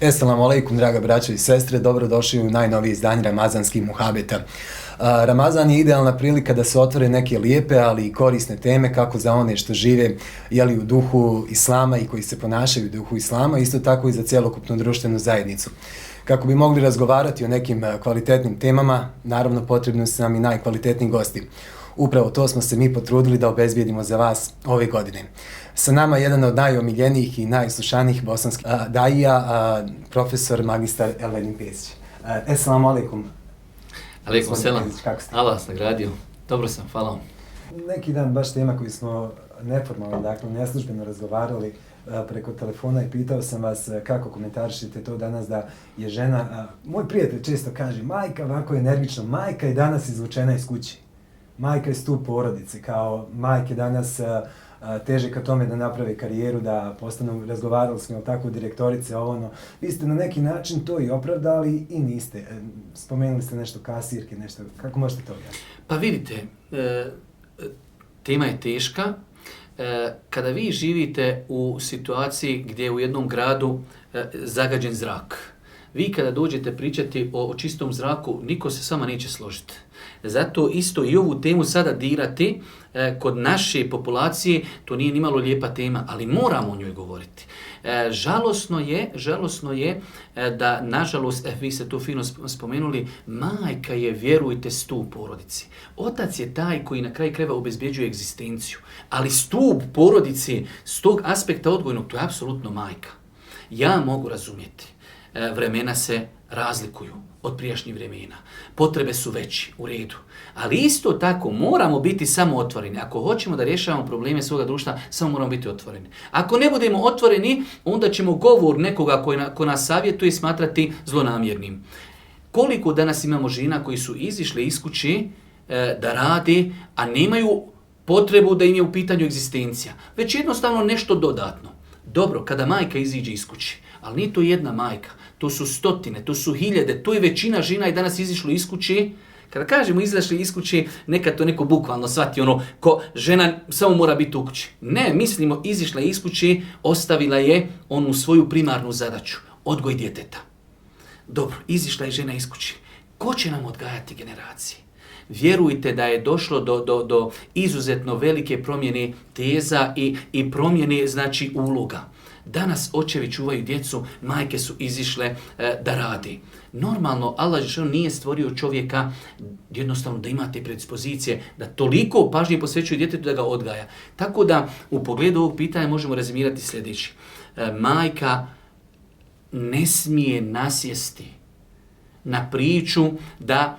Esselamu alaikum, draga braćo i sestre, dobrodošli u najnoviji izdanje Ramazanskih muhabeta. Ramazan je idealna prilika da se otvore neke lijepe, ali i korisne teme kako za one što žive u duhu Islama i koji se ponašaju u duhu Islama, isto tako i za cjelokupnu društvenu zajednicu. Kako bi mogli razgovarati o nekim kvalitetnim temama, naravno potrebni su nam i najkvalitetniji gosti. Upravo to smo se mi potrudili da obezbijedimo za vas ove godine. Sa nama je jedan od najomiljenijih i najslušanijih bosanskih daija, profesor magistar Elvedin Pesić. Esselamu alaikum. Alaikum selam. Allah vas nagradio. Dobro sam, hvala vam. Neki dan baš tema koju smo neformalno, dakle neslužbeno razgovarali preko telefona i pitao sam vas kako komentarišete to danas da je žena, moj prijatelj često kaže, majka ovako energično, majka je danas izvučena iz kući. Majka je stup porodice, kao majke danas teže ka tome da naprave karijeru, da postanu, razgovarali smo tako direktorice, vi ste na neki način to i opravdali i niste. Spomenuli ste nešto kasirke, nešto, kako možete to objasniti? Pa vidite, tema je teška. Kada vi živite u situaciji gdje je u jednom gradu zagađen zrak, vi kada dođete pričati o čistom zraku, niko se s vama neće složiti. Zato isto i ovu temu sada dirati kod naše populacije, to nije nimalo lijepa tema, ali moramo o njoj govoriti. Žalosno je da, nažalost, vi ste to fino spomenuli, majka je, vjerujte, stup porodici. Otac je taj koji na kraju krajeva obezbjeđuje egzistenciju, ali stup porodici s tog aspekta odgojnog, to je apsolutno majka. Ja mogu razumjeti. Vremena se razlikuju od prijašnjih vremena. Potrebe su veći, u redu. Ali isto tako moramo biti samo otvoreni. Ako hoćemo da rješavamo probleme svoga društva, samo moramo biti otvoreni. Ako ne budemo otvoreni, onda ćemo govor nekoga ko nas savjetuje smatrati zlonamjernim. Koliko danas imamo žena koji su izišle iz kući da rade, a nemaju potrebu da im je u pitanju egzistencija, već jednostavno nešto dodatno. Dobro, kada majka iziđe iz kući, ali nije to jedna majka, to su stotine, to su hiljade, to je većina žena i danas izišlo iz kući. Kada kažemo izašli iz kući, nekad to neko bukvalno shvati ko žena samo mora biti u kući. Ne, mislimo izišla iz kući, ostavila je onu svoju primarnu zadaću, odgoj djeteta. Dobro, izišla je žena iz kući. Ko će nam odgajati generacije? Vjerujte da je došlo do izuzetno velike promjene teza i promjene uloga. Danas očevi čuvaju djecu, majke su izišle da radi. Normalno, Allah nije stvorio čovjeka jednostavno da ima te predispozicije, da toliko pažnje posvećuje djetetu da ga odgaja. Tako da u pogledu ovog pitanja možemo rezimirati sljedeći. Majka ne smije nasjesti na priču da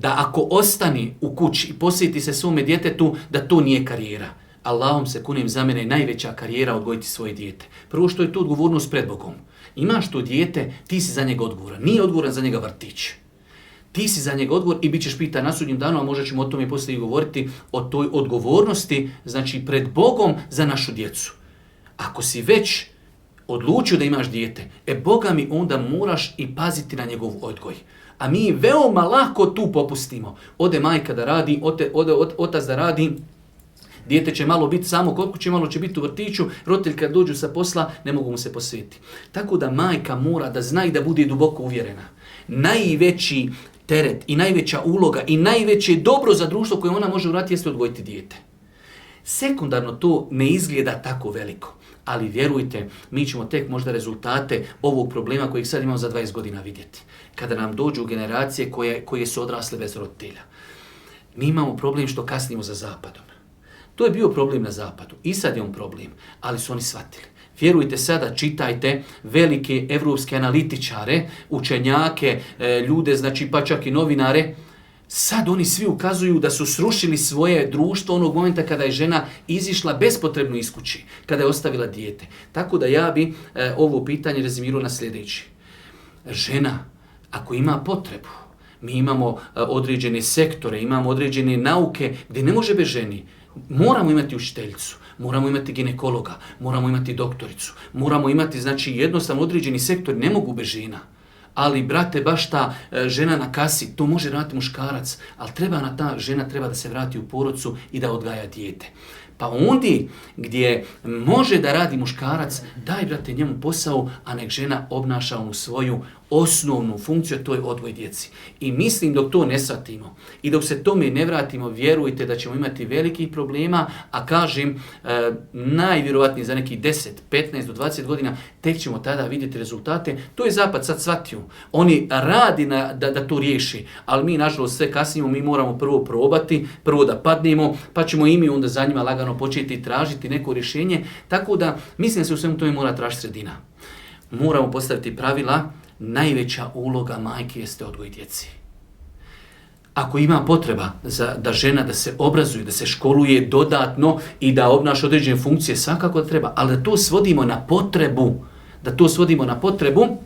ako ostani u kući i posjeti se svome djetetu, da to nije karijera. Allahom se kunem, za mene je najveća karijera odgojiti svoje dijete. Prvo što je to odgovornost pred Bogom. Imaš to dijete, ti si za njega odgovoran. Nije odgovoran za njega vrtić. Ti si za njega odgovor i bit ćeš pitan na sudnjem danu, a možda ćemo o tome poslije govoriti, o toj odgovornosti, pred Bogom za našu djecu. Ako si već odlučio da imaš dijete, Boga mi onda moraš i paziti na njegov odgoj. A mi veoma lako tu popustimo. Ode majka da radi, ode otac da radi, dijete će malo biti samo kod kuće, malo će biti u vrtiću, roditelji kad dođu sa posla ne mogu mu se posvetiti. Tako da majka mora da zna i da bude duboko uvjerena. Najveći teret i najveća uloga i najveće dobro za društvo koje ona može uraditi jeste odgojiti dijete. Sekundarno to ne izgleda tako veliko, ali vjerujte, mi ćemo tek možda rezultate ovog problema kojeg sad imamo za 20 godina vidjeti. Kada nam dođu generacije koje su odrasle bez roditelja. Mi imamo problem što kasnimo za zapadom. To je bio problem na zapadu i sad je on problem, ali su oni shvatili. Vjerujte, sada čitajte velike evropske analitičare, učenjake, ljude, pa čak i novinare. Sad oni svi ukazuju da su srušili svoje društvo onog momenta kada je žena izišla bespotrebno iz kući, kada je ostavila dijete. Tako da ja bi ovo pitanje rezimirao na sljedeći. Žena, ako ima potrebu, mi imamo određene sektore, imamo određene nauke gdje ne može bez ženi. Moramo imati učiteljicu, moramo imati ginekologa, moramo imati doktoricu, moramo imati jednostavno određeni sektor, ne mogu bez žena. ali brate, baš ta žena na kasi, to može raditi muškarac, ali ta žena treba da se vrati u porodcu i da odgaja dijete. Pa ondi gdje može da radi muškarac, daj brate njemu posao, a nek žena obnaša onu svoju osnovnu funkciju, to je odgoj djeci. I mislim dok to ne shvatimo i dok se tome ne vratimo, vjerujte da ćemo imati velikih problema, a kažem, najvjerovatnije za nekih 10, 15 do 20 godina, tek ćemo tada vidjeti rezultate. To je Zapad sad shvatio. Oni radi da to riješi, ali mi nažalost sve kasnimo, mi moramo prvo probati, prvo da padnemo, pa ćemo i mi onda za njima lagano početi tražiti neko rješenje. Tako da mislim da se u svemu tome mora tražiti sredina. Moramo postaviti pravila. Najveća uloga majke jeste odgoj djeci. Ako ima potreba da žena da se obrazuje, da se školuje dodatno i da obnaša određene funkcije, svakako da treba, ali da to svodimo na potrebu,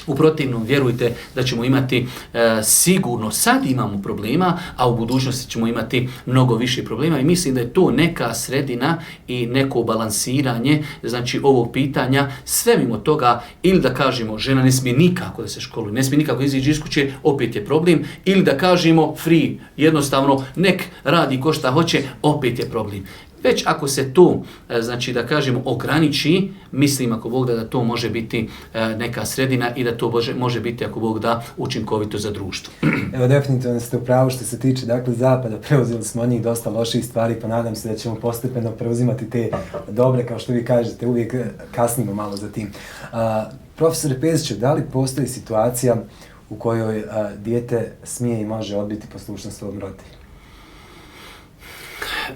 u protivnom, vjerujte da ćemo imati sigurno, sad imamo problema, a u budućnosti ćemo imati mnogo više problema i mislim da je to neka sredina i neko balansiranje, znači ovog pitanja, sve mimo toga, ili da kažemo žena ne smije nikako da se školuje, ne smije nikako izići iz kuće, opet je problem, ili da kažemo free, jednostavno nek radi ko šta hoće, opet je problem. Već ako se to, znači da kažemo, ograniči, mislim ako Bog da to može biti neka sredina i da to može biti ako Bog da učinkovito za društvo. Evo definitivno ste u pravu što se tiče dakle Zapada, preuzeli smo od njih dosta loših stvari, pa nadam se da ćemo postepeno preuzimati te dobre, kao što vi kažete, uvijek kasnimo malo za tim. Profesore Peziću, da li postoji situacija u kojoj dijete smije i može odbiti poslušnost svog roditelja?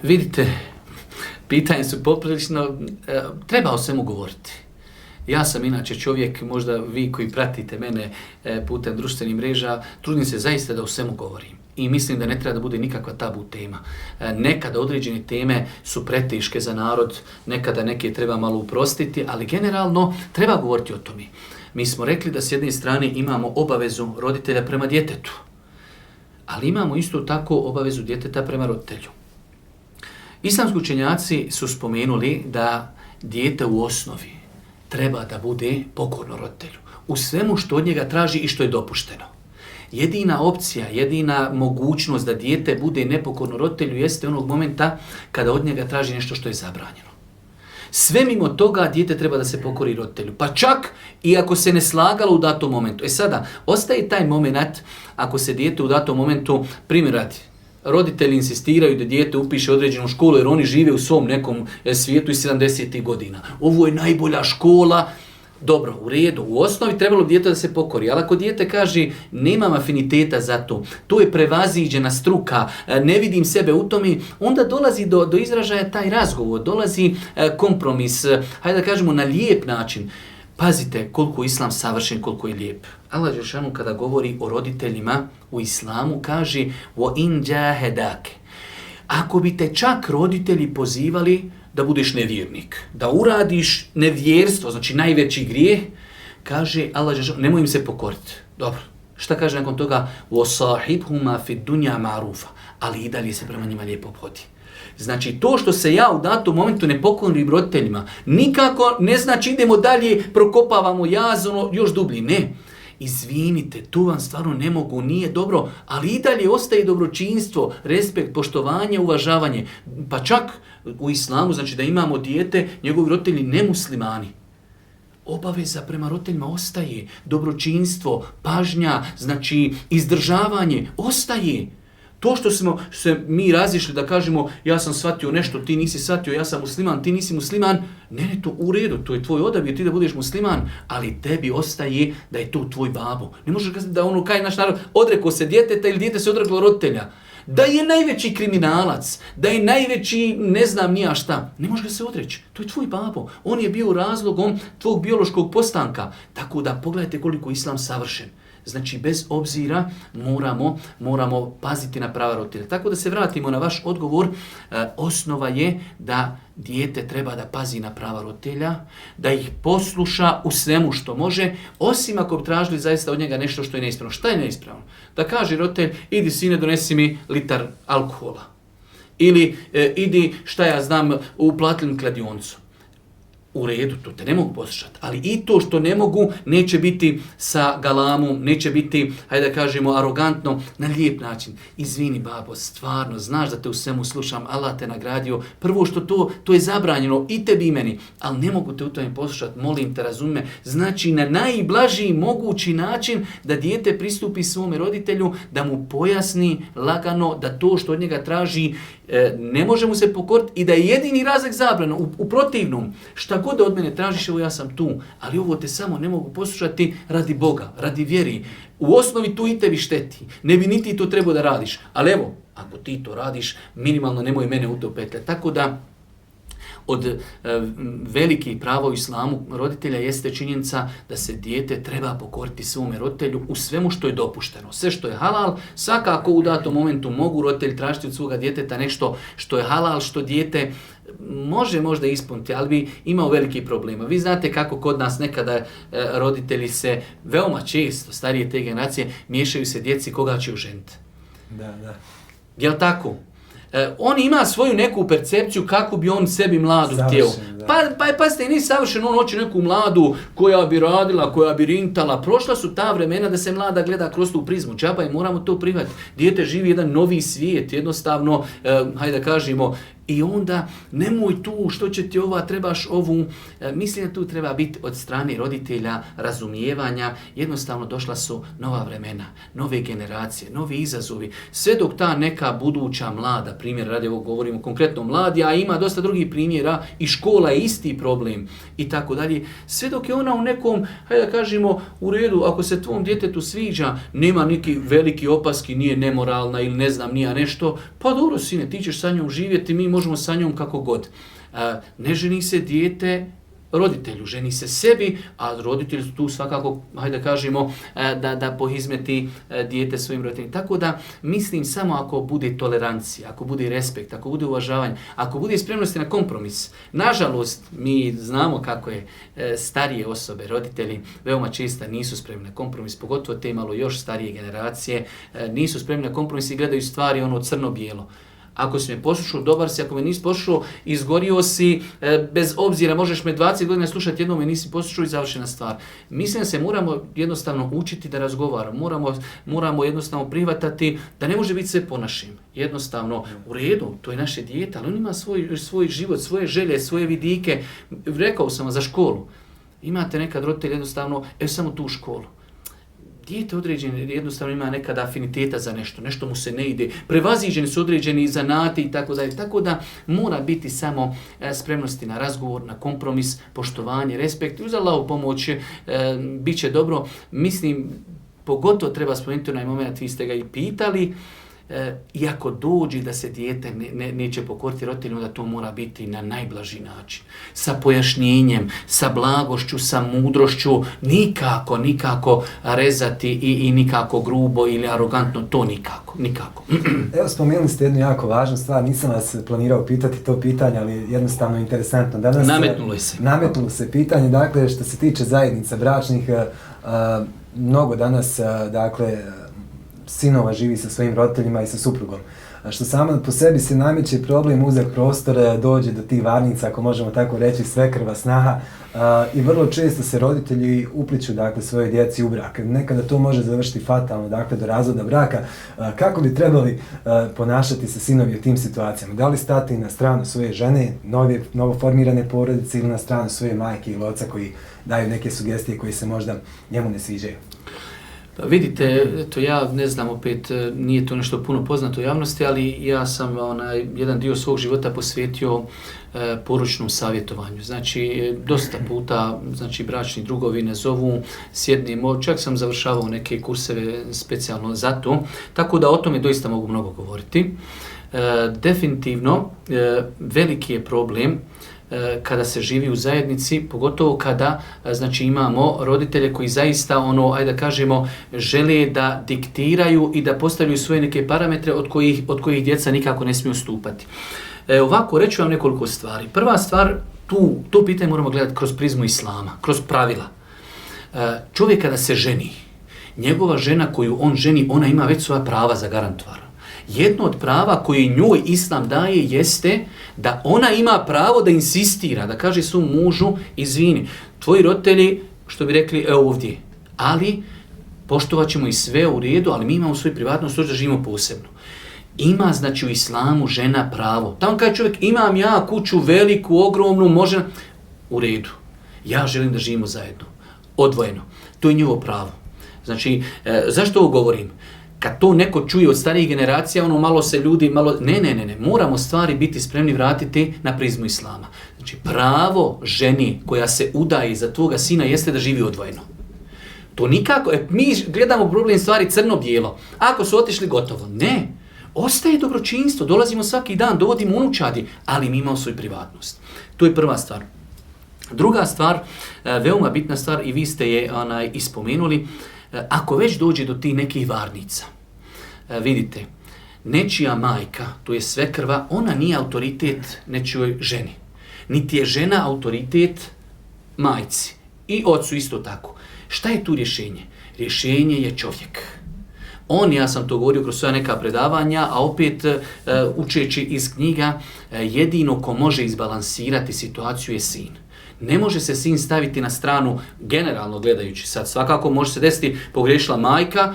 Vidite, pitanje su poprilično, treba o svemu govoriti. Ja sam inače čovjek, možda vi koji pratite mene putem društvenih mreža, trudim se zaista da o svemu govorim. I mislim da ne treba da bude nikakva tabu tema. Nekada određene teme su preteške za narod, nekada neke treba malo uprostiti, ali generalno treba govoriti o tome. Mi smo rekli da s jedne strane imamo obavezu roditelja prema djetetu, ali imamo isto tako obavezu djeteta prema roditelju. Islamski učenjaci su spomenuli da dijete u osnovi treba da bude pokorno roditelju u svemu što od njega traži i što je dopušteno. Jedina opcija, jedina mogućnost da dijete bude nepokorno roditelju jeste onog momenta kada od njega traži nešto što je zabranjeno. Sve mimo toga dijete treba da se pokori roditelju, pa čak i ako se ne slagalo u datom momentu. Sada, ostaje taj moment ako se dijete u datom momentu, primjer radi, roditelji insistiraju da dijete upiše određenu školu jer oni žive u svom nekom svijetu iz 70. godina. Ovo je najbolja škola. Dobro, u redu, u osnovi trebalo dijete da se pokori, ali ako dijete kaže nemam afiniteta za to, to je prevaziđena struka, ne vidim sebe u tome, onda dolazi do izražaja taj razgovor, dolazi kompromis, hajde da kažemo na lijep način. Pazite koliko je Islam savršen, koliko je lijep. Allah dželešanu kada govori o roditeljima u Islamu kaže وَإِنْ جَاهَدَاكَ. Ako bi te čak roditelji pozivali da budeš nevjernik, da uradiš nevjerstvo, znači najveći grijeh, kaže Allah dželešanu, nemoj im se pokoriti. Dobro, šta kaže nakon toga? وَصَاحِبْهُمَا فِي الدُّنْيَا مَعْرُوفًا. Ali i dalje se prema njima lijepo obhodi. Znači to što se ja u datom momentu ne pokorim roditeljima, nikako ne znači idemo dalje, prokopavamo jaz, još dublji. Ne. Izvinite, tu vam stvarno ne mogu, nije dobro, ali i dalje ostaje dobročinstvo, respekt, poštovanje, uvažavanje. Pa čak u Islamu, znači da imamo dijete, njegovi roditelji nemuslimani. Obaveza prema roditeljima ostaje, dobročinstvo, pažnja, znači izdržavanje, ostaje. To što smo se mi razišli da kažemo ja sam shvatio nešto, ti nisi shvatio, ja sam musliman, ti nisi musliman, ne, to u redu, to je tvoj odabir, ti da budeš musliman, ali tebi ostaje da je to tvoj babo. Ne možeš kazati da ono kaj naš narod odrekao se djeteta ili dijete se odreklo roditelja. Da je najveći kriminalac, da je najveći ne znam nija šta, ne možeš ga se odreći. To je tvoj babo. On je bio razlogom tvog biološkog postanka. Tako da pogledajte koliko je Islam savršen. Znači, bez obzira moramo paziti na prava roditelja. Tako da se vratimo na vaš odgovor, osnova je da dijete treba da pazi na prava roditelja, da ih posluša u svemu što može, osim ako bi tražili zaista od njega nešto što je neispravno. Šta je neispravno? Da kaže roditelj, idi sine, donesi mi litar alkohola. Ili idi, šta ja znam, uplatili mi kladionicu. u redu, to te ne mogu poslušati, ali i to što ne mogu neće biti sa galamom, neće biti, hajde da kažemo, arogantno, na lijep način. Izvini babo, stvarno, znaš da te u svemu slušam, Allah te nagradio, prvo što to je zabranjeno i tebi i meni, ali ne mogu te u tome poslušati, molim te, razumi me. Znači na najblažiji mogući način da dijete pristupi svome roditelju, da mu pojasni lagano da to što od njega traži ne može mu se pokoriti i da je jedini razlog zabrano. U protivnom, šta god da od mene tražiš, evo ja sam tu, ali ovo te samo ne mogu poslušati radi Boga, radi vjeri. U osnovi tu i tebi šteti. Ne bi niti to trebao da radiš. Ali evo, ako ti to radiš, minimalno nemoj mene u to petljati. Tako da, od velikih prava u islamu roditelja jeste činjenica da se dijete treba pokoriti svome roditelju u svemu što je dopušteno. Sve što je halal, svakako u datom momentu mogu roditelji tražiti od svoga djeteta nešto što je halal, što dijete može možda ispuniti, ali bi imao veliki problema. Vi znate kako kod nas nekada roditelji se veoma često, starije te generacije, miješaju se djeci koga će oženiti. Da. Jel' tako? On ima svoju neku percepciju kako bi on sebi mladu htio. Pazite, nije savršen, on hoće neku mladu koja bi radila, koja bi rintala. Prošla su ta vremena da se mlada gleda kroz tu prizmu. Džaba i moramo to prihvatiti. Dijete živi jedan novi svijet, jednostavno, hajde da kažemo, i onda nemoj tu, što će ti ova, trebaš ovu. Mislim da tu treba biti od strane roditelja razumijevanja. Jednostavno došla su nova vremena, nove generacije, novi izazovi. Sve dok ta neka buduća mlada, primjer radi, ovo govorimo konkretno mladi, a ima dosta drugih primjera, i škola je isti problem i tako dalje. Sve dok je ona u nekom, hajde da kažemo, u redu, ako se tvom djetetu sviđa, nema neki veliki opaski, nije nemoralna ili ne znam, nije nešto, pa dobro sine, ti ćeš sa njom živjeti, mi možemo sa njom kako god. Ne ženi se dijete roditelju, ženi se sebi, a roditelj tu svakako, hajde da kažemo, da pohizmeti dijete svojim roditeljima. Tako da mislim samo ako bude tolerancija, ako bude respekt, ako bude uvažavanje, ako bude spremnosti na kompromis. Nažalost, mi znamo kako je starije osobe, roditelji, veoma često nisu spremni na kompromis, pogotovo te malo još starije generacije, nisu spremni na kompromis i gledaju stvari ono crno-bijelo. Ako si me poslušao, dobar si, ako me nisi poslušao, izgorio si, bez obzira, možeš me 20 godina slušati, jednom me nisi poslušao i završena stvar. Mislim da se moramo jednostavno učiti da razgovaramo, moramo jednostavno prihvatati da ne može biti sve po našim. Jednostavno, u redu, to je naše dijete, ali on ima svoj život, svoje želje, svoje vidike. Rekao sam za školu. Imate nekad roditelj jednostavno, samo tu školu. Dijete određeno jednostavno ima nekada afiniteta za nešto mu se ne ide, prevaziđeni su određeni zanati i tako dalje. Tako da mora biti samo spremnosti na razgovor, na kompromis, poštovanje, respekt. Uz Allahovu pomoć bit će dobro. Mislim, pogotovo treba spomenuti onaj moment, vi ste ga i pitali, i ako dođe da se dijete neće pokoriti roditeljima, da to mora biti na najblaži način. Sa pojašnjenjem, sa blagošću, sa mudrošću, nikako rezati i nikako grubo ili arogantno, to nikako. Evo, spomenuli ste jednu jako važnu stvar, nisam vas planirao pitati to pitanje, ali jednostavno interesantno. Danas nametnulo se pitanje, dakle, što se tiče zajednica bračnih, mnogo danas, dakle, sinova živi sa svojim roditeljima i sa suprugom. Što samo po sebi se nameće problem, uzak prostor, dođe do tih varnica, ako možemo tako reći, svekrva, snaha, i vrlo često se roditelji upliću, dakle, svoje djeci u brak. Nekada to može završiti fatalno, dakle, do razvoda braka. Kako bi trebali ponašati se sinovi u tim situacijama? Da li stati na stranu svoje žene, novoformirane porodice, ili na stranu svoje majke ili oca koji daju neke sugestije koje se možda njemu ne sviđaju? Pa vidite, to ja ne znam, opet nije to nešto puno poznato u javnosti, ali ja sam jedan dio svog života posvetio poručnom savjetovanju. Znači, dosta puta, znači, bračni drugovi ne zovu, sjednimo, čak sam završavao neke kurseve specijalno za to, tako da o tome doista mogu mnogo govoriti. Definitivno, veliki je problem kada se živi u zajednici, pogotovo kada, znači, imamo roditelje koji zaista, ajde da kažemo, žele da diktiraju i da postavljaju svoje neke parametre od kojih djeca nikako ne smiju stupati. Ovako, reću vam nekoliko stvari. Prva stvar, to pitanje moramo gledati kroz prizmu islama, kroz pravila. Čovjek kada se ženi, njegova žena koju on ženi, ona ima već svoja prava zagarantovana. Jedno od prava koje njoj Islam daje jeste da ona ima pravo da insistira, da kaže svom mužu, izvini, tvoji roditelji, što bi rekli, evo ovdje, ali poštovat ćemo i sve u redu, ali mi imamo svoju privatnost, to da živimo posebno. Ima, znači, u islamu žena pravo. Tamo kaže čovjek, imam ja kuću veliku, ogromnu, može... U redu. Ja želim da živimo zajedno. Odvojeno. To je njihovo pravo. Znači, zašto ovo govorim? Kad to neko čuje od starijih generacija, ono malo se ljudi, malo... Ne. Moramo stvari biti spremni vratiti na prizmu islama. Znači, pravo ženi koja se udaje za tvoga sina jeste da živi odvojeno. To nikako... Mi gledamo problem stvari crno-bijelo. Ako su otišli, gotovo. Ne. Ostaje dobročinstvo. Dolazimo svaki dan, dovodimo unučadi, ali mi imamo svoju privatnost. To je prva stvar. Druga stvar, veoma bitna stvar, i vi ste je ispomenuli, ako već dođe do tih nekih varnica, vidite, nečija majka, to je svekrva, ona nije autoritet nečijoj ženi. Niti je žena autoritet majci. I ocu isto tako. Šta je tu rješenje? Rješenje je čovjek. Ja sam to govorio kroz svoja neka predavanja, a opet učeći iz knjiga, jedino ko može izbalansirati situaciju je sin. Ne može se sin staviti na stranu, generalno gledajući sad, svakako može se desiti pogriješila majka,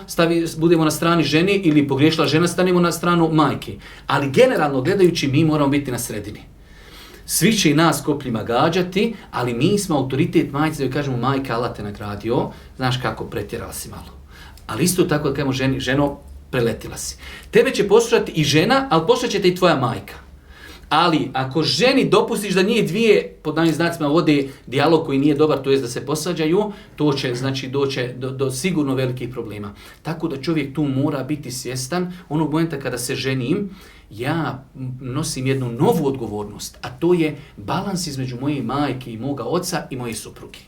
budemo na strani ženi, ili pogriješila žena, stanemo na stranu majke. Ali generalno gledajući mi moramo biti na sredini. Svi će i nas kopljima gađati, ali mi smo autoritet majci, da kažemo majka, Allah te nagradio, znaš kako, pretjerala si malo. Ali isto tako da kažemo ženi, ženo, preletila si. Tebe će poslušati i žena, ali poslušat će te i tvoja majka. Ali ako ženi dopustiš da njih dvije, pod navim znacima, vode dijalog koji nije dobar, to jest da se posađaju, to će znači doći do sigurno velikih problema. Tako da čovjek tu mora biti svjestan onog momenta kada se ženim, ja nosim jednu novu odgovornost, a to je balans između moje majke i moga oca i moje supruge.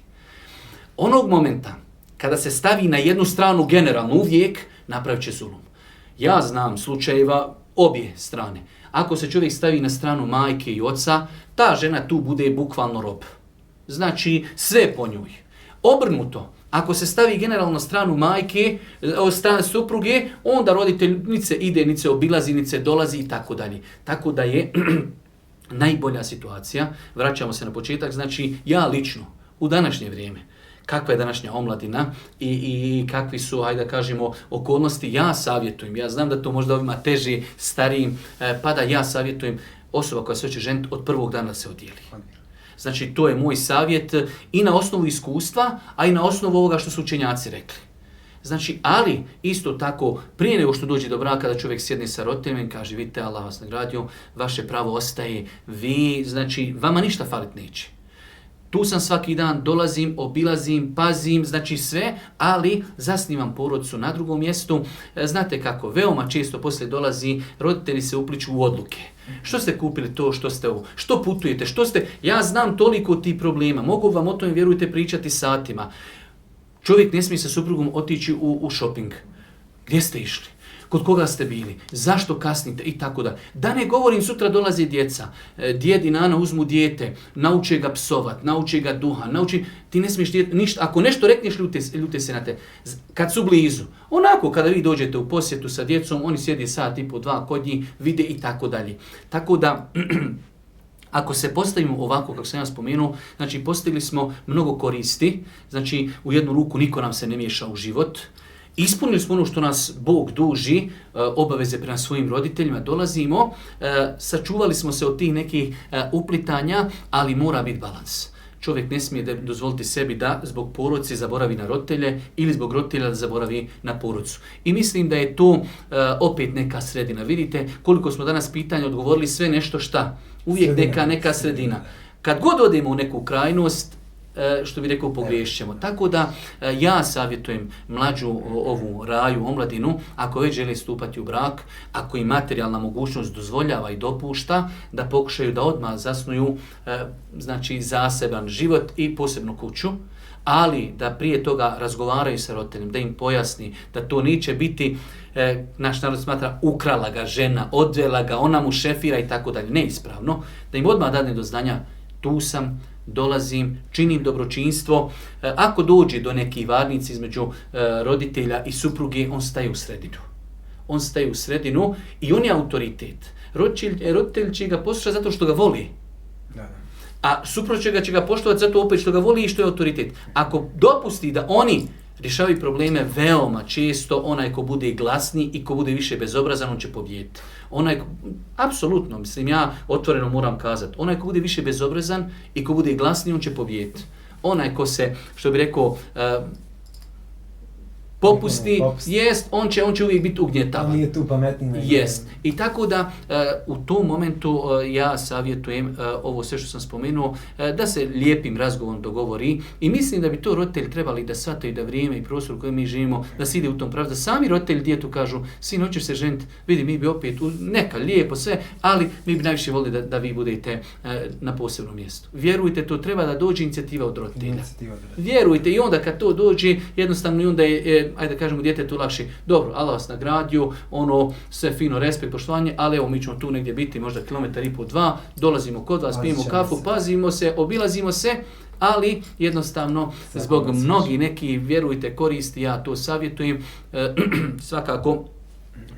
Onog momenta kada se stavi na jednu stranu generalno uvijek, napravit će zulum. Ja znam slučajeva obje strane. Ako se čovjek stavi na stranu majke i oca, ta žena tu bude bukvalno rob. Znači, sve po njoj. Obrnuto, ako se stavi generalno na stranu majke, strane supruge, onda roditelj nice ide, nice obilazi, nice dolazi i tako dalje. Tako da je najbolja situacija, vraćamo se na početak, znači ja lično, u današnje vrijeme, kakva je današnja omladina i kakvi su, hajde da kažemo, okolnosti, ja savjetujem. Ja znam da to možda ovima teži, starijim, pa da ja savjetujem osoba koja se hoće ženiti od prvog dana da se odijeli. Znači, to je moj savjet i na osnovu iskustva, a i na osnovu ovoga što su učenjaci rekli. Znači, ali isto tako, prije nego što dođe do braka, da čovjek sjedne sa roditeljima i kaže, vidite, Allah vas nagradio, vaše pravo ostaje, vi, znači, vama ništa falit neće. Tu sam svaki dan, dolazim, obilazim, pazim, znači sve, ali zasnivam porodicu na drugom mjestu. Znate kako, veoma često poslije dolazi, roditelji se upliču u odluke. Što ste kupili to, što ste ovo, što putujete, što ste... Ja znam toliko tih problema, mogu vam o tome, vjerujte, pričati satima. Čovjek ne smije sa suprugom otići u shopping. Gdje ste išli? Kod koga ste bili? Zašto kasnite? I tako da. Da ne govorim, sutra dolazi djeca. Djed i nana uzmu dijete, nauče ga psovat, nauče ga duha, ti ne smiješ ništa. Ako nešto rekneš, ljute se na te. Kad su blizu. Onako, kada vi dođete u posjetu sa djecom, oni sjedi sat i po dva kod njih, vide i tako dalje. Tako da... Ako se postavimo ovako, kako sam ja spomenuo, znači postigli smo mnogo koristi, znači u jednu ruku niko nam se ne miješa u život, ispunili smo ono što nas Bog duži, obaveze prema svojim roditeljima, dolazimo, sačuvali smo se od tih nekih uplitanja, ali mora biti balans. Čovjek ne smije dozvoliti sebi da zbog porodice zaboravi na roditelje ili zbog roditelja da zaboravi na porodicu. I mislim da je to opet neka sredina. Vidite koliko smo danas pitanja odgovorili, sve nešto šta? Uvijek neka sredina. Kad god odemo u neku krajnost, što bi rekao, pogriješćemo. Tako da ja savjetujem mlađu ovu raju, omladinu, ako već žele stupati u brak, ako im materijalna mogućnost dozvoljava i dopušta, da pokušaju da odmah zasnuju znači zaseban život i posebnu kuću, ali da prije toga razgovaraju sa roditeljem, da im pojasni da to neće biti, naš narod smatra, ukrala ga žena, odvela ga, ona mu šefira i tako dalje, neispravno, da im odmah dadne do znanja, tu sam, dolazim, činim dobročinstvo. Ako dođe do nekih varnici između roditelja i supruge, on staje u sredinu. on staje u sredinu i on je autoritet. Roditelj će ga poslušati zato što ga voli. Da. A suprot će ga poštovati zato opet što ga voli i što je autoritet. Ako dopusti da oni rješavaju probleme veoma često, onaj ko bude glasniji i ko bude više bezobrazan, on će pobijediti. Apsolutno, mislim, ja otvoreno moram kazati, onaj ko bude više bezobrazan i ko bude glasniji, on će pobijediti. Onaj ko se, što bi rekao, popusti, jest, on će uvijek biti ugnjetavan. On nije tu pametniji. Jest. I tako da u tom momentu ja savjetujem ovo sve što sam spomenuo, da se lijepim razgovorom dogovori i mislim da bi to roditelji trebali da shvataju da vrijeme i prostor u kojem mi živimo, da se ide u tom pravcu. Da sami roditelji djetu kažu, sin, hoćeš se ženiti, vidi, mi bi opet, neka, lijepo sve, ali mi bi najviše volili da vi budete na posebnom mjestu. Vjerujte, to treba da dođe inicijativa od roditelja. Vjerujte, i onda kad to dođe, jednostavno i onda je ajde da kažemo djetetu lakše, dobro, Allah vas nagradio, sve fino, respekt, poštovanje, ali evo mi ćemo tu negdje biti, možda 1,5 km, 2, dolazimo kod vas, pijemo kafu, pazimo se, obilazimo se, ali jednostavno zbog mnogih neki, vjerujte, koristi, ja to savjetujem, svakako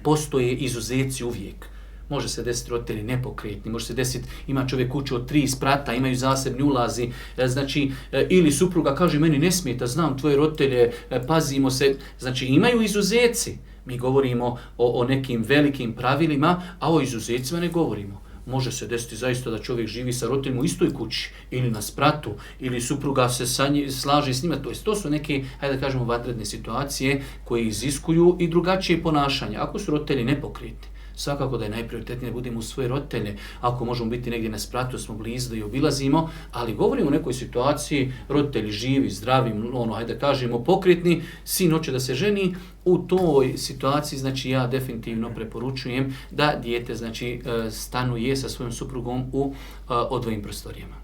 postoje izuzeci uvijek. Može se desiti roditelji nepokretni, može se desiti, ima čovjek kuću od 3 sprata, imaju zasebni ulazi, znači, ili supruga kaže, meni ne smeta, znam tvoje roditelje, pazimo se, znači imaju izuzeci. Mi govorimo o nekim velikim pravilima, a o izuzecima ne govorimo. Može se desiti zaista da čovjek živi sa roditeljima u istoj kući, ili na spratu, ili supruga se slaže s njima. To su neke, hajde da kažemo, vanredne situacije koje iziskuju i drugačije ponašanje. Ako su roditelji nepokretni, svakako da je najprioritetnije da budemo u svoje roditelje. Ako možemo biti negdje na spratu, smo blizu da i obilazimo, ali govorimo o nekoj situaciji, roditelji živi, zdravi, hajde da kažemo, pokretni, sin hoće da se ženi, u toj situaciji, znači ja definitivno preporučujem da dijete, znači, stanuje sa svojom suprugom u odvojenim prostorijama.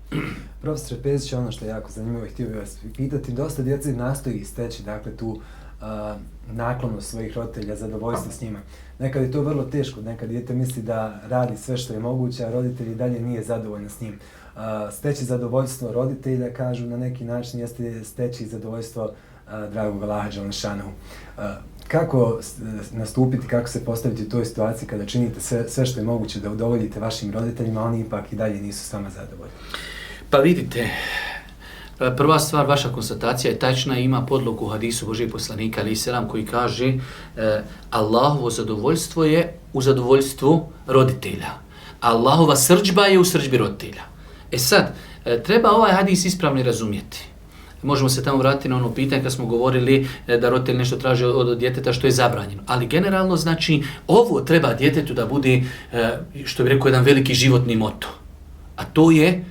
Profesor Pezić, ono što je jako zanimljivo i htio bih vas pitati, dosta djece nastoji steći, dakle, tu naklonost svojih roditelja, zadovoljstvo s njima. Nekad je to vrlo teško, nekad dijete misli da radi sve što je moguće, a roditelj i dalje nije zadovoljan s njim. Steći zadovoljstvo roditelja, kažu na neki način, jeste steći zadovoljstvo dragog Allaha Đelešanohu. Kako nastupiti, kako se postaviti u toj situaciji kada činite sve što je moguće da udovoljite vašim roditeljima, oni ipak i dalje nisu s vama zadovoljni? Pa vidite, prva stvar, vaša konstatacija je tačna i ima podlogu u hadisu Božijeg poslanika alejhi selam koji kaže Allahovo zadovoljstvo je u zadovoljstvu roditelja. Allahova srdžba je u srdžbi roditelja. Sad, treba ovaj hadis ispravno razumjeti. Možemo se tamo vratiti na ono pitanje kad smo govorili da roditelj nešto traži od djeteta što je zabranjeno. Ali generalno, znači, ovo treba djetetu da bude, što bi rekao, jedan veliki životni moto. A to je,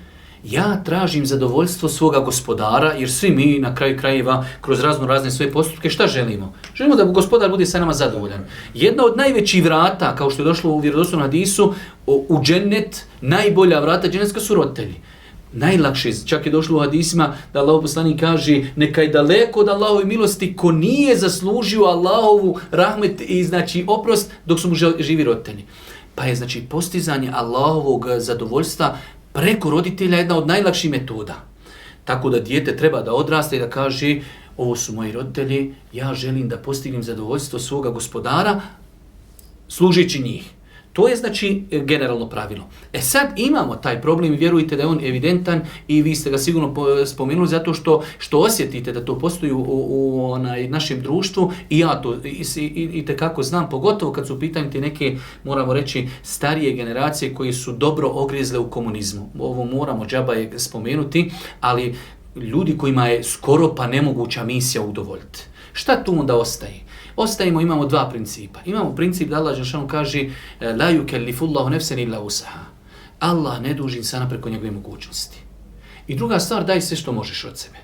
ja tražim zadovoljstvo svoga gospodara, jer svi mi na kraju krajeva kroz razne svoje postupke šta želimo? Želimo da gospodar bude sa nama zadovoljan. Jedna od najvećih vrata, kao što je došlo u vjerodostojnom hadisu, u džennet, najbolja vrata džennetska su roditelji. Najlakše, čak je došlo u hadisima da Allahov poslanik kaže neka je daleko od Allahove milosti ko nije zaslužio Allahovu rahmet i znači oprost dok su mu živi roditelji. Pa je znači postizanje Allahovog zadovoljstva preko roditelja jedna od najlakših metoda. Tako da dijete treba da odraste i da kaže ovo su moji roditelji, ja želim da postignem zadovoljstvo svoga gospodara služeći njih. To je znači generalno pravilo. Sad imamo taj problem i vjerujte da je on evidentan i vi ste ga sigurno spomenuli zato što osjetite da to postoji u našem društvu i ja to i tekako znam, pogotovo kad su u pitanju te neke, moramo reći, starije generacije koji su dobro ogrizle u komunizmu. Ovo moramo džaba je spomenuti, ali ljudi kojima je skoro pa nemoguća misija udovoljiti. Šta tu onda ostaje? Imamo dva principa. Imamo princip da Allah dželešanu kaže la yukellifullahu nefsen illa wusaha. Allah ne duži insana preko njegove mogućnosti. I druga stvar, daj sve što možeš od sebe.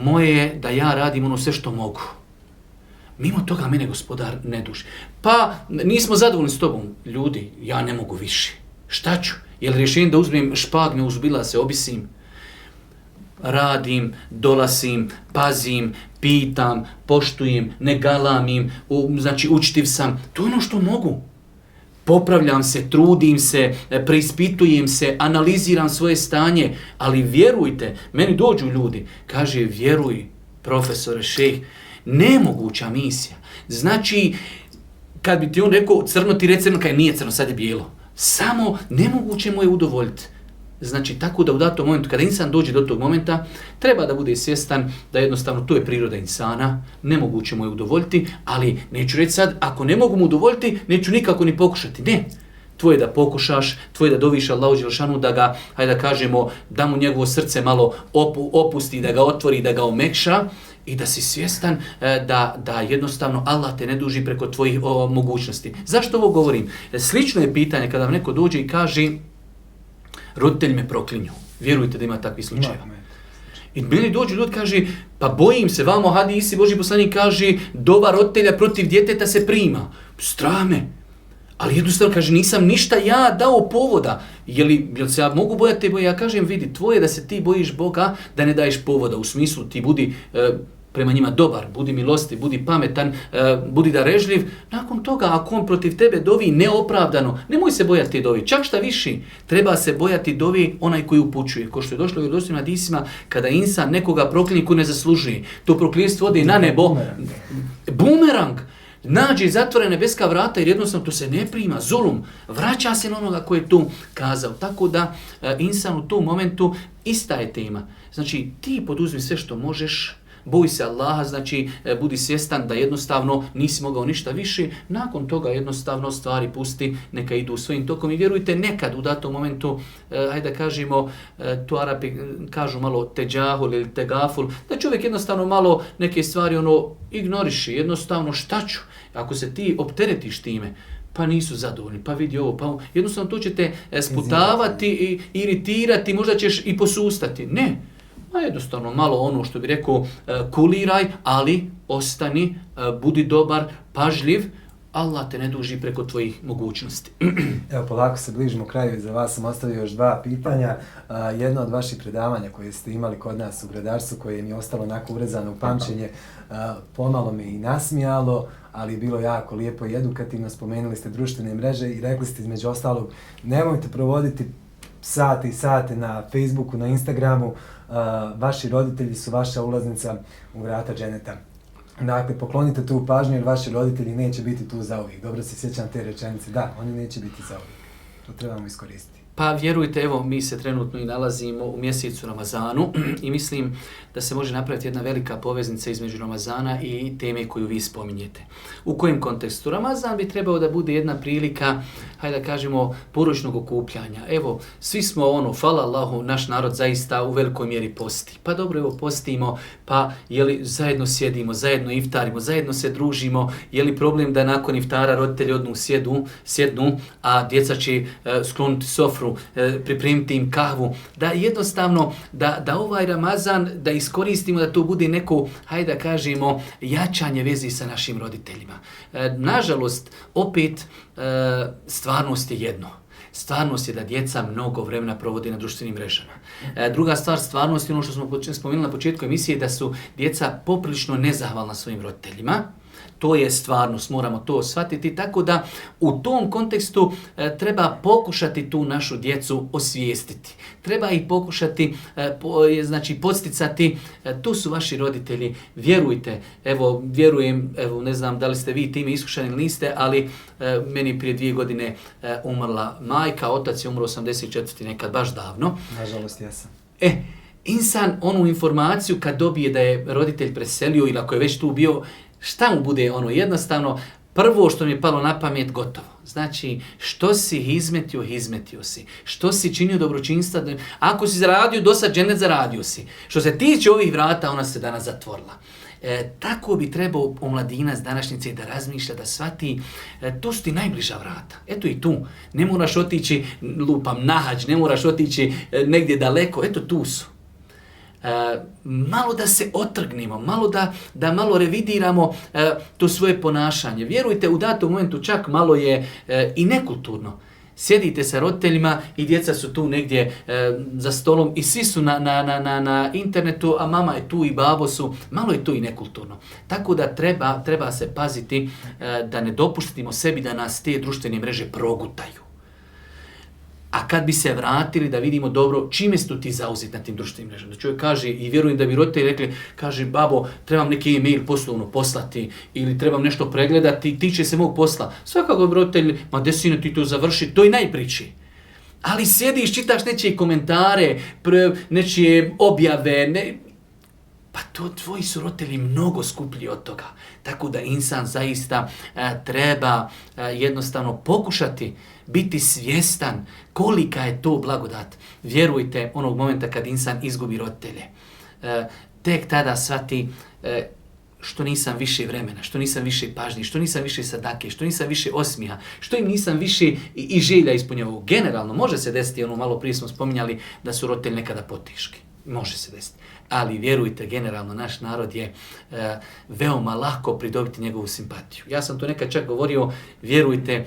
Moje da ja radim ono sve što mogu. Mimo toga mene gospodar ne duži. Pa nismo zadovoljni s tobom. Ljudi, ja ne mogu više. Šta ću? Je li rješenje da uzmem špagme, uzbila se, obisim? Radim, dolazim, pazim, pitam, poštujem, ne galamim, znači učtiv sam. To je ono što mogu. Popravljam se, trudim se, preispitujem se, analiziram svoje stanje, ali vjerujte, meni dođu ljudi, kaže vjeruj, profesore, šejh, nemoguća misija. Znači, kad bi ti on rekao crno, ti reci crno, kaj nije crno, sad je bijelo. Samo nemoguće mu je udovoljiti. Znači, tako da u datom momentu, kada insan dođe do tog momenta, treba da bude svjestan da jednostavno to je priroda insana, nemoguće mu je udovoljiti, ali neću reći sad, ako ne mogu mu udovoljiti, neću nikako ni pokušati. Ne, tvoje da pokušaš, tvoje da doviš Allahu dželešanu da ga, hajde da kažemo, da mu njegovo srce malo opusti, da ga otvori, da ga omekša i da si svjestan da jednostavno Allah te ne duži preko tvojih mogućnosti. Zašto ovo govorim? Slično je pitanje kada vam neko dođe i kaže roditelji me proklinju. Vjerujte da ima takvih slučajeva. I meni dođu ljudi kaže, pa bojim se, vamo hadisi, Božji poslanik kaže, dova roditelja protiv djeteta se prima. Strah me. Ali jednostavno kaže, nisam ništa ja dao povoda. Jel se ja mogu bojati te boje? Ja kažem, vidi, tvoje da se ti bojiš Boga, da ne daješ povoda. U smislu ti budi prema njima dobar, budi milosti, budi pametan, budi darežljiv. Nakon toga, ako on protiv tebe dovi neopravdano, nemoj se bojati te dovi. Čak šta viši, treba se bojati dovi onaj koji upućuje. Ko što je došlo u vjerodostojnim hadisima, kada insan nekoga proklinje ko ne zaslužuje, to prokletstvo ode na nebo. Bumerang. Nađe zatvorene nebeska vrata jer jednostavno to se ne prima, zulum, vraća se na onoga koji je tu kazao. Tako da insan u tom momentu ista je tema. Znači ti poduzmi sve što možeš, boj se Allaha, znači budi svjestan da jednostavno nisi mogao ništa više, nakon toga jednostavno stvari pusti, neka idu svojim tokom i vjerujte nekad u datom momentu, hajde da kažemo, tu Arapi kažu malo teđahul ili tegaful, da čovjek jednostavno malo neke stvari ignoriši, jednostavno šta ću, ako se ti opteretiš time, pa nisu zadovoljni, pa vidi ovo, pa jednostavno to će te sputavati i iritirati, možda ćeš i posustati. Ne. A jednostavno malo ono što bi rekao kuliraj, ali ostani, budi dobar, pažljiv, Allah te ne duži preko tvojih mogućnosti. Evo, polako se bližimo kraju i za vas sam ostavio još 2 pitanja. Jedno od vaših predavanja koje ste imali kod nas u Gradarstvu, koje mi je ostalo onako urezano u pamćenje, pomalo me i nasmijalo, ali je bilo jako lijepo i edukativno. Spomenuli ste društvene mreže i rekli ste između ostalog, nemojte provoditi sate i sate na Facebooku, na Instagramu, vaši roditelji su vaša ulaznica u vrata dženeta. Dakle, poklonite tu pažnju jer vaši roditelji neće biti tu zauvijek. Dobro se sjećam te rečenice. Da, oni neće biti zauvijek. To trebamo iskoristiti. Pa vjerujte, evo, mi se trenutno i nalazimo u mjesecu Ramazanu i mislim da se može napraviti jedna velika poveznica između Ramazana i teme koju vi spominjete. U kojem kontekstu? Ramazan bi trebao da bude jedna prilika, hajde da kažemo, poročnog okupljanja. Evo, svi smo hvala Allahu, naš narod zaista u velikoj mjeri posti. Pa dobro, evo, postimo, pa zajedno sjedimo, zajedno iftarimo, zajedno se družimo. Je li problem da nakon iftara roditelji odnu sjednu, a djeca će skloniti sofru, pripremiti im kahvu, da jednostavno, da ovaj Ramazan, da iskoristimo da to bude neko, hajde da kažemo, jačanje vezi sa našim roditeljima. Nažalost, opet, stvarnost je jedno. Stvarnost je da djeca mnogo vremena provode na društvenim mrežama. Druga stvar, stvarnost je ono što smo spomenuli na početku emisije, da su djeca poprilično nezahvalna svojim roditeljima. To je stvarnost, moramo to shvatiti, tako da u tom kontekstu treba pokušati tu našu djecu osvijestiti. Treba ih pokušati podsticati, to su vaši roditelji, vjerujte, vjerujem, ne znam da li ste vi time iskušani ili niste, ali meni prije 2 godine umrla majka, otac je umro 84. nekad baš davno. Nažalost, jesam. Insan onu informaciju kad dobije da je roditelj preselio ili ako je već tu bio, šta mu bude jednostavno, prvo što mi je palo na pamet, gotovo. Znači, što si izmetio si. Što si činio dobročinstva, ako si zaradio dosad džennet, zaradio si. Što se tiče ovih vrata, ona se danas zatvorila. Tako bi trebao omladinac današnjice da razmišlja, da shvati, to su ti najbliža vrata. Eto i tu. Ne moraš otići, na hadž, ne moraš otići negdje daleko, eto tu su. Malo da se otrgnemo, malo da malo revidiramo to svoje ponašanje. Vjerujte, u datom momentu čak malo je i nekulturno. Sjedite sa roditeljima i djeca su tu negdje za stolom i svi su na internetu, a mama je tu i babo su, malo je tu i nekulturno. Tako da treba se paziti da ne dopuštimo sebi da nas te društvene mreže progutaju. A kad bi se vratili da vidimo dobro čime su ti zauzeti na tim društvenim mrežama. Da čovjek kaže, i vjerujem da bi roditelji rekli, kaže, babo, trebam neki e-mail poslovno poslati ili trebam nešto pregledati, tiče se mog posla. Svakako bi roditelj, ma de sine, ti to završi, to je najpriči. Ali sjediš, čitaš nečije komentare, nečije objave, pa to tvoji su roditelji mnogo skuplji od toga. Tako da insan zaista treba jednostavno pokušati biti svjestan kolika je to blagodat. Vjerujte, onog momenta kad insan izgubi roditelje, tek tada shvati što nisam više vremena, što nisam više pažnje, što nisam više sadake, što nisam više osmiha, što im nisam više i želja ispunjavao. Generalno, može se desiti, malo prije smo spominjali da su roditelji nekada potiški. Može se desiti. Ali vjerujte, generalno, naš narod je veoma lako pridobiti njegovu simpatiju. Ja sam to nekad čak govorio, vjerujte,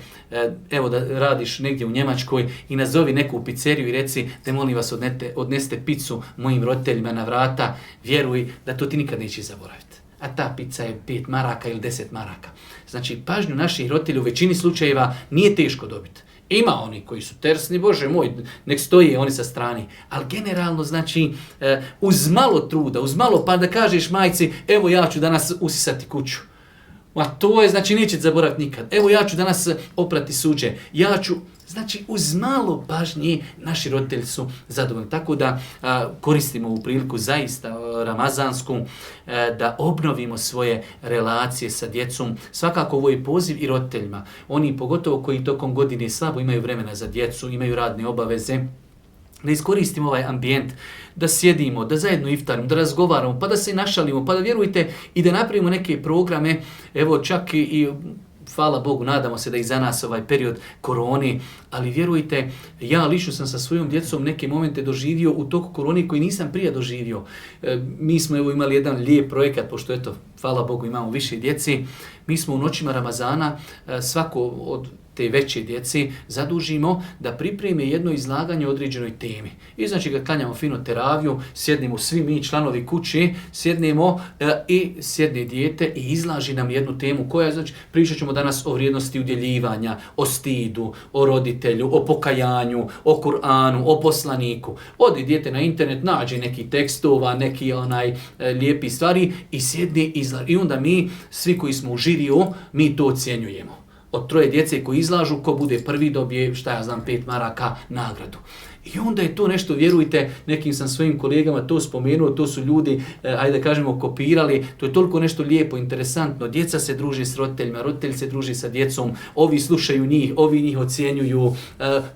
evo da radiš negdje u Njemačkoj i nazovi neku pizzeriju i reci da molim vas odneste picu mojim roditeljima na vrata, vjeruj da to ti nikad nećeš zaboraviti. A ta pizza je 5 maraka ili 10 maraka. Znači, pažnju naših roditelja u većini slučajeva nije teško dobiti. Ima oni koji su tersni, Bože moj, nek stoje oni sa strani. Ali generalno, znači, uz malo truda, uz malo, pa da kažeš majci, evo ja ću danas usisati kuću. A to je, znači, neće zaboraviti nikad. Evo ja ću danas oprati suđe. Znači, uz malo pažnje naši roditelji su zadovoljni. Tako da koristimo ovu priliku zaista ramazansku, da obnovimo svoje relacije sa djecom. Svakako ovo je poziv i roditeljima. Oni pogotovo koji tokom godine slabo imaju vremena za djecu, imaju radne obaveze, da iskoristimo ovaj ambijent, da sjedimo, da zajedno iftarimo, da razgovaramo, pa da se našalimo, pa da vjerujte i da napravimo neke programe, evo čak i hvala Bogu, nadamo se da i za nas ovaj period korone, ali vjerujte, ja lično sam sa svojom djecom neke momente doživio u toku korone koji nisam prije doživio. Mi smo evo imali jedan lijep projekat, pošto eto, hvala Bogu, imamo više djeci. Mi smo u noćima Ramazana svako od te veće djeci zadužimo da pripreme jedno izlaganje o određenoj temi. I znači ga klanjamo fino teraviju, sjednemo svi mi članovi kuće, sjednemo i sjedne dijete i izlaži nam jednu temu koja, znači, pričat ćemo danas o vrijednosti udjeljivanja, o stidu, o roditelju, o pokajanju, o Kur'anu, o poslaniku. Odi dijete na internet, nađe neki tekstova, neki lijepi stvari i sjedne izlaži. I onda mi, svi koji smo u žiriju, mi to ocjenjujemo. Od 3 djece koji izlažu, ko bude prvi dobije, 5 maraka nagradu. I onda je to nešto, vjerujte, nekim sam svojim kolegama to spomenuo, to su ljudi, ajde da kažemo, kopirali, to je toliko nešto lijepo, interesantno. Djeca se druže s roditeljima, roditelji se druže sa djecom, ovi slušaju njih, ovi njih ocjenjuju,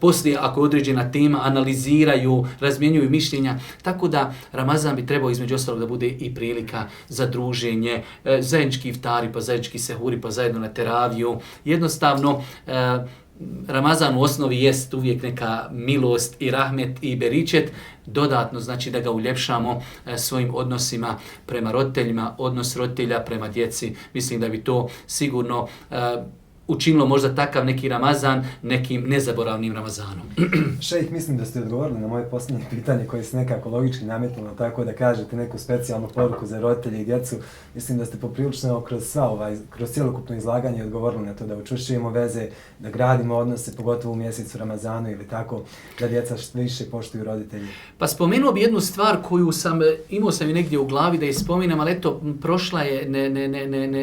poslije, ako je određena tema, analiziraju, razmjenjuju mišljenja. Tako da Ramazan bi trebao između ostalog da bude i prilika za druženje, zajednički iftari, pa zajednički sehuri, pa zajedno na teraviju. Jednostavno, Ramazan u osnovi jest uvijek neka milost i rahmet i beričet, dodatno znači da ga uljepšamo svojim odnosima prema roditeljima, odnos roditelja prema djeci. Mislim da bi to sigurno učinilo možda takav neki Ramazan nekim nezaboravnim Ramazanom. Šejh, mislim da ste odgovorili na moje posljednje pitanje koje se nekako logički nametnulo, tako da kažete neku specijalnu poruku za roditelje i djecu. Mislim da ste poprilično kroz cjelokupno izlaganje odgovorili na to da učvršćujemo veze, da gradimo odnose, pogotovo u mjesecu Ramazanu ili tako, da djeca što više poštuju roditelji. Pa spomenuo bi jednu stvar koju imao sam i negdje u glavi da je spominam, ali eto, prošla je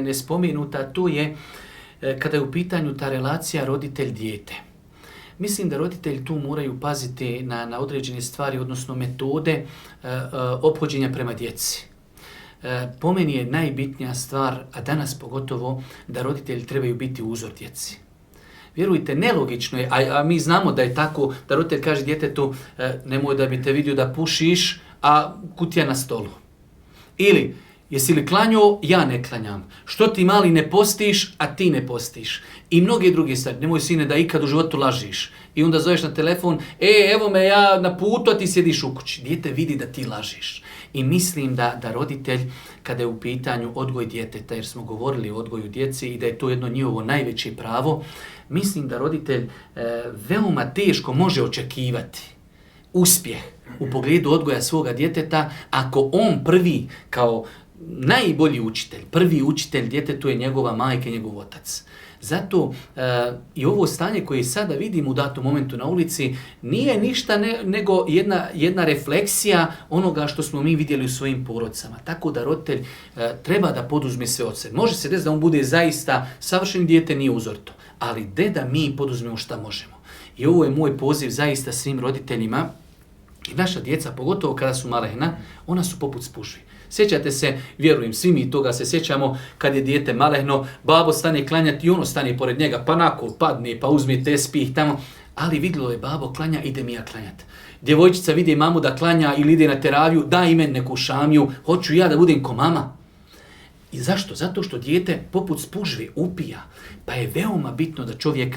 ne spomenuta, to je kada je u pitanju ta relacija roditelj-dijete. Mislim da roditelji tu moraju paziti na određene stvari, odnosno metode ophođenja prema djeci. Po meni je najbitnija stvar, a danas pogotovo, da roditelji trebaju biti uzor djeci. Vjerujte, nelogično je, a mi znamo da je tako, da roditelj kaže djetetu, nemoj da bi te vidio da pušiš, a kutija na stolu. Ili, jesi li klanjao? Ja ne klanjam. Što ti mali ne postiš, a ti ne postiš? I mnoge druge stvari. Nemoj sine da ikad u životu lažiš. I onda zoveš na telefon, evo me ja na putu, a ti sjediš u kući. Dijete vidi da ti lažiš. I mislim da roditelj, kada je u pitanju odgoj djeteta, jer smo govorili o odgoju djeci i da je to jedno njihovo najveće pravo, mislim da roditelj veoma teško može očekivati uspjeh u pogledu odgoja svoga djeteta ako on prvi, kao najbolji učitelj, prvi učitelj djetetu je njegova majka i njegov otac. Zato i ovo stanje koje sada vidimo u datom momentu na ulici nije ništa nego jedna refleksija onoga što smo mi vidjeli u svojim porodicama. Tako da roditelj treba da poduzme sve od sebe. Može se desiti da on bude zaista savršen, dijete nije uzor to, ali da mi poduzmemo šta možemo. I ovo je moj poziv zaista svim roditeljima. I naša djeca, pogotovo kada su malena, ona su poput spužvi. Sjećate se, vjerujem, svi mi toga se sjećamo, kad je dijete malehno, babo stane klanjati i ono stane pored njega, pa nako padne, pa uzme tespih tamo, ali vidjelo je babo klanja, idem ja klanjati. Djevojčica vidi mamu da klanja ili ide na teraviju, daj i meni neku šamiju, hoću ja da budem ko mama. I zašto? Zato što dijete poput spužvi upija. Pa je veoma bitno da čovjek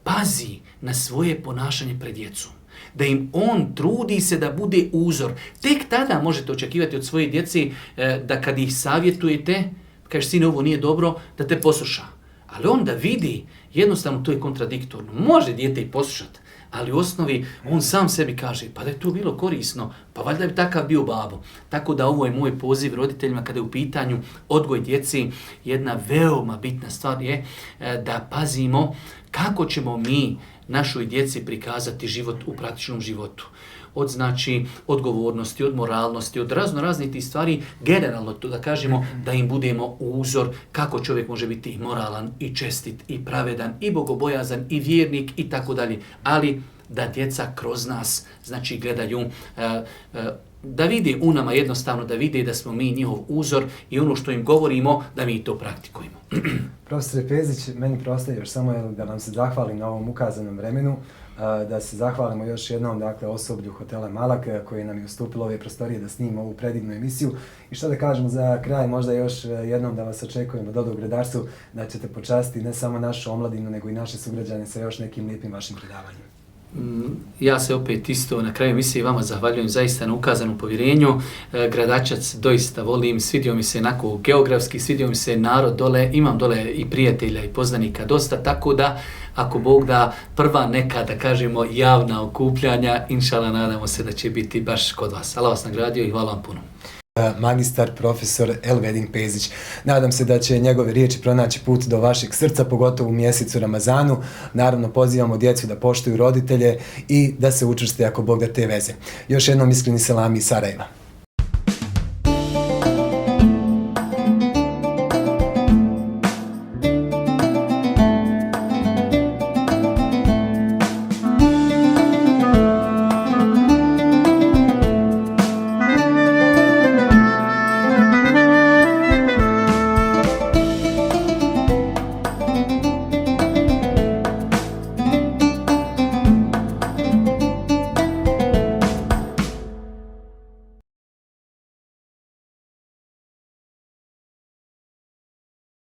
pazi na svoje ponašanje pred djecom. Da im on trudi se da bude uzor. Tek tada možete očekivati od svoje djeci da kad ih savjetujete, kažeš sine ovo nije dobro, da te posluša. Ali on da vidi, jednostavno to je kontradiktorno. Može dijete i poslušati, ali u osnovi on sam sebi kaže pa da je to bilo korisno, pa valjda bi takav bio babo. Tako da ovo je moj poziv roditeljima kada je u pitanju odgoj djeci. Jedna veoma bitna stvar je da pazimo kako ćemo mi našoj djeci prikazati život u praktičnom životu. Od odgovornosti, od moralnosti, od raznih tih stvari, generalno to da kažemo da im budemo uzor kako čovjek može biti i moralan, i čestit, i pravedan, i bogobojazan, i vjernik, i tako dalje. Ali da djeca kroz nas, gledaju, da vide u nama jednostavno, da vide da smo mi njihov uzor i ono što im govorimo, da mi to praktikujemo. Profesore Pezić, meni preostaje još samo da vam se zahvalim na ovom ukazanom vremenu, da se zahvalimo još jednom osoblju hotela Malak koji nam je ustupilo ove prostorije da snimimo ovu predivnu emisiju. I što da kažemo za kraj, možda još jednom da vas očekujemo u Gredarstvu, da ćete počastiti ne samo našu omladinu, nego i naše sugrađane sa još nekim lijepim vašim predavanjima. Ja se opet isto na kraju emisije vama zahvaljujem zaista na ukazanom povjerenju. Gradačac doista volim, svidio mi se onako geografski, svidio mi se narod dole, imam dole i prijatelja i poznanika dosta, tako da ako Bog da prva neka, da kažemo, javna okupljanja, inšala nadamo se da će biti baš kod vas. Allah vas nagradio i hvala vam puno. Magistar profesor Elvedin Pezić. Nadam se da će njegove riječi pronaći put do vašeg srca, pogotovo u mjesecu Ramazanu. Naravno, pozivamo djecu da poštuju roditelje i da se učvrste ako Bog da te veze. Još jednom iskreni selami iz Sarajeva.